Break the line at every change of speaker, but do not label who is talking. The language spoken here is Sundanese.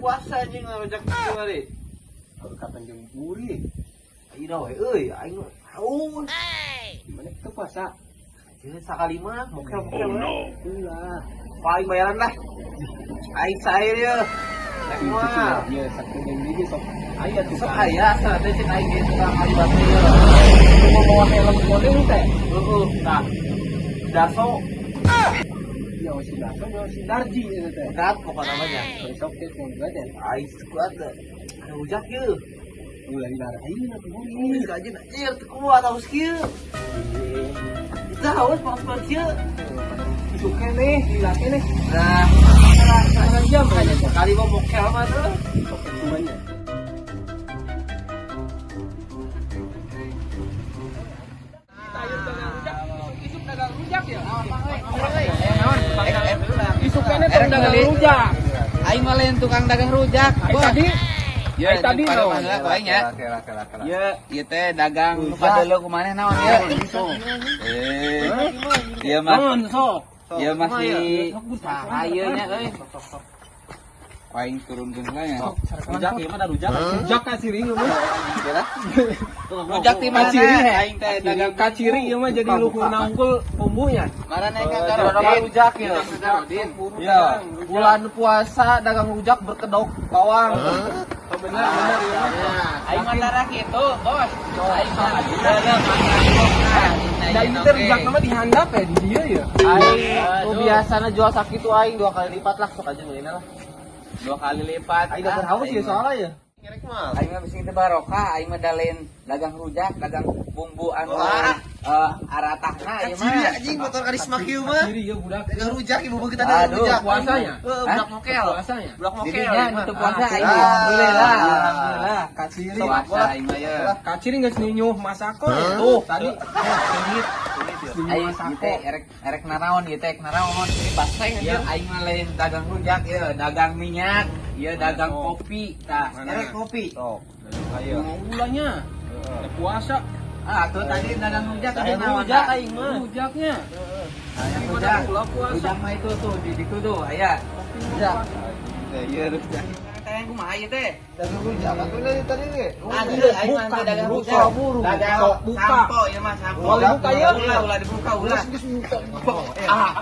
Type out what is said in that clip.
Puasa anjing rujak kemari.
Kapan jeung buri?
Ayo we euy, aing haus.
Gimana kita puasa?
Anjir sakali mah mokel mokel. Oh no.
Ulah.
Paling bayaran lah. Aing sair ya. Rek mah.
Iya, satu dan biji sok. Aya tuh.
Sok aya asa teh cek aing ge tukang kali batu ya.
Mau bawa helm kuning teh.
Heeh, tah. Daso.
Ya si Darso, ya si Darji itu teh.
Berat pokoknya namanya.
Besok teh kuat ya.
Aing kuat teh. Rujak ye.
Ulah di darah ini atuh buri.
Ini kajian anjir teu kuat haus kieu. Kita haus panas kieu.
Isuk keneh, lila keneh.
Nah,
Setengah jam aja teh.
kali mau mokel mah tuh.
Oke, semuanya. Isuk dagang rujak ya? Isuk keneh tong dagang rujak.
Aing mah lain tukang dagang rujak.
Ai tadi,
Ya,
ai tadi naon?
ku aing ya. Ieu ieu teh dagang nu padeuleu ku maneh naon ieu? Eh. Ieu mah
Naon sok?
ieu masih saha ieu nya euy. Ku aing turunkeun heula nya.
Rujak ieu mah da rujak.
Rujak ka ciri ieu mah.
Rujak ti mana?
Kaciri he.
Aing teh dagang
Kaciri ieu mah jadi luhurna unggul bumbunya.
Marane ka
Dagang
Garodin.
rujak ya.
Garodin.
Iya. Bulan puasa dagang rujak berkedok bawang.
Oh, bener bener ieu mah.
Aing mah tara kitu, Bos. Aing mah deuleu mah.
Da ieu teh rujak mah dihandap ya di dieu ya.
Aing nu biasana jual sakitu aing dua kali lipat lah sok aja meulina lah.
Dua kali lipat.
Aing udah haus ya soalnya ya. Ngerek mah.
Aing mah bisi teu barokah, aing mah dalein dagang rujak, dagang bumbu anu
Wah.
Aratahna ieu mah.
Anjing motor karisma kieu mah.
Kaciri ieu budak.
Dagang rujak ibu kita dagang
Aduh,
rujak.
Puasanya.
Heeh, budak mokel.
Puasanya.
Budak mokel.
Didinya
ieu mah.
teu puasa aing.
Ah.
Alhamdulillah. Alhamdulillah.
Kaciri.
Puasa aing mah ye.
Kaciri geus ninyuh masako ya. Tuh, tadi. Sengit. Ninyuh
Aing ieu
masako.
teh erek erek naraon ieu teh erek naraon.
Baseng
Ieu aing mah lain dagang rujak ieu, dagang minyak, ieu dagang kopi. Tah,
Mana?
erek kopi.
Sok. Ayo.
Mau ulahnya. Puasa.
Ah, tuh tadi dagang rujak tadi
Dagang
naon?
rujak aing mah.
Rujaknya.
Dagang
Gimana
rujak.
ulah puasa?
Rujak mah itu tuh di ditu tuh aya.
Rujak.
Iya rujak. Teh kumaha ieu teh?
Dagang rujak atuh dari tadi ge.
Aduh, aing mah teu dagang
buka,
rujak.
buru.
Dagang
Sok buka.
sampo ieu mah sampo.
Ulah dibuka, ya.
Ulah, ulah dibuka, ulah.
Ah,